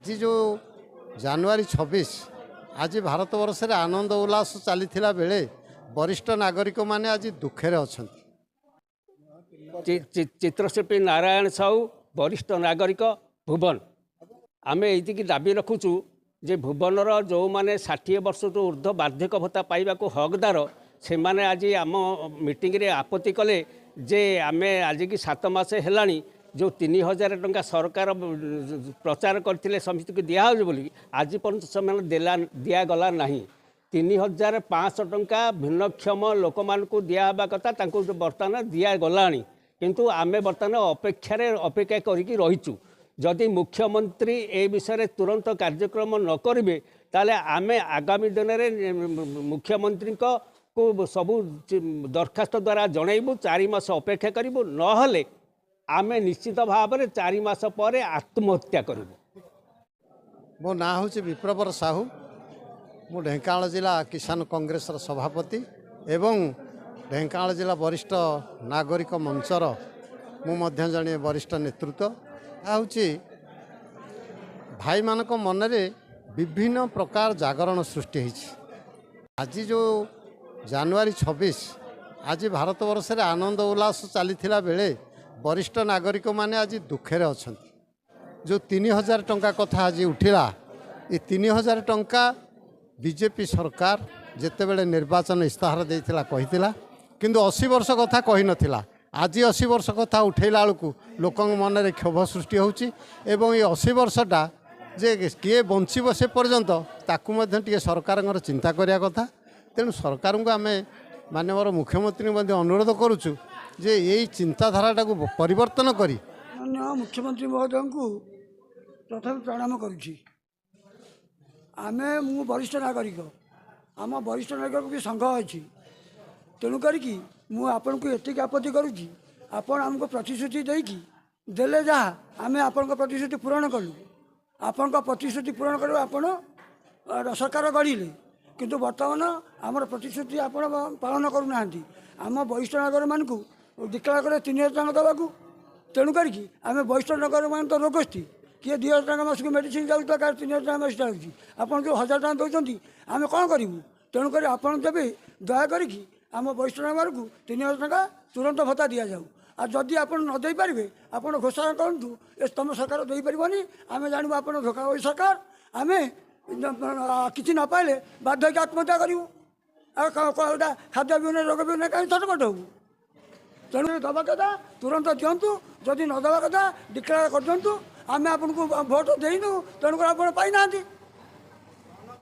ଆଜି ଯେଉଁ ଜାନୁଆରୀ 26, ଆଜି ଭାରତବର୍ଷରେ ଆନନ୍ଦ ଉଲ୍ଲାସ ଚାଲିଥିଲା ବେଳେ ବରିଷ୍ଠ ନାଗରିକମାନେ ଆଜି ଦୁଃଖରେ ଅଛନ୍ତି। ଚିତ୍ରଶିଳ୍ପୀ ନାରାୟଣ ସାହୁ, ବରିଷ୍ଠ ନାଗରିକ, ଭୁବନ। ଆମେ ଏଇତିକି ଦାବି ରଖୁଛୁ ଯେ ଭୁବନର ଯେଉଁମାନେ 60 ବର୍ଷରୁ ଉର୍ଦ୍ଧ୍ୱ ବାର୍ଦ୍ଧକ୍ୟ ଭତ୍ତା ପାଇବାକୁ ହକଦାର, ସେମାନେ ଆଜି ଆମ ମିଟିଂରେ ଆପତ୍ତି କଲେ ଯେ ଆମେ ଆଜିକି 7 ମାସ ହେଲାଣି, ଯେଉଁ 3000 ଟଙ୍କା ସରକାର ପ୍ରଚାର କରିଥିଲେ ସମସ୍ତଙ୍କୁ ଦିଆହେଉଛି ବୋଲି, ଆଜି ପର୍ଯ୍ୟନ୍ତ ସେମାନେ ଦେଲା ଦିଆଗଲା ନାହିଁ। 3500 ଟଙ୍କା ଭିନ୍ନକ୍ଷମ ଲୋକମାନଙ୍କୁ ଦିଆହେବା କଥା, ତାଙ୍କୁ ବର୍ତ୍ତମାନ ଦିଆଗଲାଣି, କିନ୍ତୁ ଆମେ ବର୍ତ୍ତମାନ ଅପେକ୍ଷାରେ ଅପେକ୍ଷା କରିକି ରହିଛୁ। ଯଦି ମୁଖ୍ୟମନ୍ତ୍ରୀ ଏ ବିଷୟରେ ତୁରନ୍ତ କାର୍ଯ୍ୟକ୍ରମ ନ କରିବେ, ତାହେଲେ ଆମେ ଆଗାମୀ ଦିନରେ ମୁଖ୍ୟମନ୍ତ୍ରୀଙ୍କୁ ସବୁ ଦରଖାସ୍ତ ଦ୍ୱାରା ଜଣାଇବୁ। 4 ମାସ ଅପେକ୍ଷା କରିବୁ, ନହେଲେ ଆମେ ନିଶ୍ଚିତ ଭାବରେ 4 ମାସ ପରେ ଆତ୍ମହତ୍ୟା କରିବୁ। ମୋ ନାଁ ହେଉଛି ବିପ୍ରବର ସାହୁ। ମୁଁ ଢେଙ୍କାନାଳ ଜିଲ୍ଲା କିଷାନ କଂଗ୍ରେସର ସଭାପତି ଏବଂ ଢେଙ୍କାନାଳ ଜିଲ୍ଲା ବରିଷ୍ଠ ନାଗରିକ ମଞ୍ଚର ମୁଁ ମଧ୍ୟ ଜଣେ ବରିଷ୍ଠ ନେତୃତ୍ୱ। ଏହା ହେଉଛି ଭାଇମାନଙ୍କ ମନରେ ବିଭିନ୍ନ ପ୍ରକାର ଜାଗରଣ ସୃଷ୍ଟି ହେଇଛି। ଆଜି ଯେଉଁ ଜାନୁଆରୀ 26, ଆଜି ଭାରତବର୍ଷରେ ଆନନ୍ଦ ଉଲ୍ଲାସ ଚାଲିଥିଲା ବେଳେ ବରିଷ୍ଠ ନାଗରିକମାନେ ଆଜି ଦୁଃଖରେ ଅଛନ୍ତି। ଯେଉଁ 3000 ଟଙ୍କା କଥା ଆଜି ଉଠିଲା, ଏ 3000 ଟଙ୍କା ବିଜେପି ସରକାର ଯେତେବେଳେ ନିର୍ବାଚନ ଇସ୍ତାହାର ଦେଇଥିଲା କହିଥିଲା, କିନ୍ତୁ 80 ବର୍ଷ କଥା କହିନଥିଲା। ଆଜି 80 ବର୍ଷ କଥା ଉଠେଇଲା ବେଳକୁ ଲୋକଙ୍କ ମନରେ କ୍ଷୋଭ ସୃଷ୍ଟି ହେଉଛି ଏବଂ ଏ 80 ବର୍ଷଟା ଯେ କିଏ ବଞ୍ଚିବ ସେ ପର୍ଯ୍ୟନ୍ତ, ତାକୁ ମଧ୍ୟ ଟିକେ ସରକାରଙ୍କର ଚିନ୍ତା କରିବା କଥା। ତେଣୁ ସରକାରଙ୍କୁ ଆମେ ମାନ୍ୟବର ମୁଖ୍ୟମନ୍ତ୍ରୀଙ୍କୁ ମଧ୍ୟ ଅନୁରୋଧ କରୁଛୁ ଯେ ଏଇ ଚିନ୍ତାଧାରାଟାକୁ ପରିବର୍ତ୍ତନ କରି। ମାନ୍ୟ ମୁଖ୍ୟମନ୍ତ୍ରୀ ମହୋଦୟଙ୍କୁ ପ୍ରଥମେ ପ୍ରଣାମ କରୁଛି। ଆମେ ମୁଁ ବରିଷ୍ଠ ନାଗରିକ, ଆମ ବରିଷ୍ଠ ନାଗରିକ ବି ସଂଘ ଅଛି। ତେଣୁ କରିକି ମୁଁ ଆପଣଙ୍କୁ ଏତିକି ଆପତ୍ତି କରୁଛି, ଆପଣ ଆମକୁ ପ୍ରତିଶ୍ରୁତି ଦେଇକି ଦେଲେ ଯାହା, ଆମେ ଆପଣଙ୍କ ପ୍ରତିଶ୍ରୁତି ପୂରଣ କଲୁ। ଆପଣଙ୍କ ପ୍ରତିଶ୍ରୁତି ପୂରଣ କଲୁ, ଆପଣ ସରକାର ଗଢ଼ିଲେ, କିନ୍ତୁ ବର୍ତ୍ତମାନ ଆମର ପ୍ରତିଶ୍ରୁତି ଆପଣ ପାଳନ କରୁନାହାନ୍ତି। ଆମ ବରିଷ୍ଠ ନାଗରିକମାନଙ୍କୁ ଡିକ୍ଲେୟାର କଲେ 3000 ଟଙ୍କା ଦେବାକୁ। ତେଣୁ କରିକି ଆମେ ବରିଷ୍ଠ ନାଗରିକମାନେ ତ ରୋଗସ୍ଥି, କିଏ 2000 ଟଙ୍କା ମାସକୁ ମେଡ଼ିସିନ ଯାଉଛି ତ କାହାର 3000 ଟଙ୍କା ମାସକୁ ଯାଉଛି। ଆପଣ ଯେଉଁ 1000 ଟଙ୍କା ଦେଉଛନ୍ତି, ଆମେ କ'ଣ କରିବୁ? ତେଣୁକରି ଆପଣ ଦେବେ ଦୟା କରିକି ଆମ ବରିଷ୍ଠ ନାଗରିକଙ୍କୁ 3000 ଟଙ୍କା ତୁରନ୍ତ ଭତ୍ତା ଦିଆଯାଉ। ଆଉ ଯଦି ଆପଣ ନ ଦେଇପାରିବେ, ଆପଣ ଘୋଷଣା କରନ୍ତୁ ଏ ତୁମ ସରକାର ଦେଇପାରିବନି, ଆମେ ଜାଣିବୁ ଆପଣ ଧୋକା ସରକାର। ଆମେ କିଛି ନ ପାଇଲେ ବାଧ୍ୟ ହେଇକି ଆତ୍ମହତ୍ୟା କରିବୁ। ଆଉ ଏଇଟା ଖାଦ୍ୟ ବିହୁନେ, ରୋଗ ବିହୁନେ କାହିଁ ଛଟପଟ ହେବୁ? ତେଣୁ ଦେବା କଥା ତୁରନ୍ତ ଦିଅନ୍ତୁ, ଯଦି ନ ଦେବା କଥା ଡିକ୍ଲେୟାର କରିଦିଅନ୍ତୁ ଆମେ ଆପଣଙ୍କୁ ଭୋଟ ଦେଇନୁ, ତେଣୁକରି ଆପଣ ପାଇନାହାନ୍ତି।